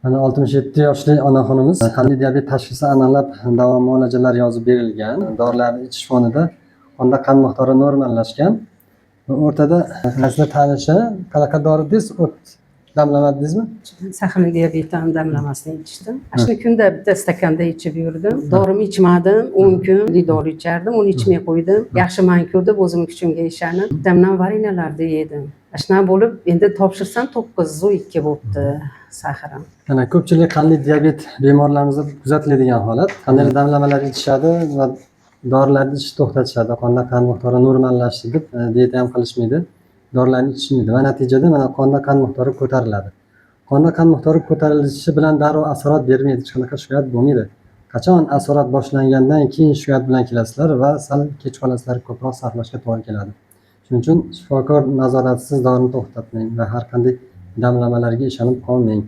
Mana 67 yoshli onaxonimiz qandli diabet tashxisi aniqlab, davo muolajalar yozib berilgan. Dorilarni ichish fonida qonda qand miqdori normallashgan. Va o'rtada qaysidir tanishi qanaqa dori dedingiz? O't damlama dedingizmi? Сахарный diabetdan damlamasini ichdim. Ana shuni kunda bitta stakanda ichib yurdim. Dorimni ichmadim, 10 kun dori ichardim, uni ichmay qo'ydim. Yaxshimanku deb o'zimni kuchimga ishonib, bitamdan варенье larni yedim. Ana shunaqa bo'lib, endi topshirsam 9,2 bo'libdi сахар im. Mana ko'pchilik qandli diabet bemorlarimizda kuzatiladigan holat. Qandli damlamalar ichishadi va dorilarni ichishni to'xtatishadi. Qonda qand miqdori normallashdi deb dieta ham qilishmaydi. Dorilarni ichishmaydi va natijada mana qonda qand miqdori ko'tariladi. Qonda qand miqdori ko'tarilishi bilan darrov asorat bermaydi, hech qanaqa shikoyat bo'lmaydi. Qachon asorat boshlangandan keyin shikoyat bilan kelasizlar va sal kech qolasizlar, ko'proq sarflashga to'g'ri keladi. Shuning uchun shifokor nazoratisiz dorini to'xtatmang va har qanday damlamalarga ishonib qolmang.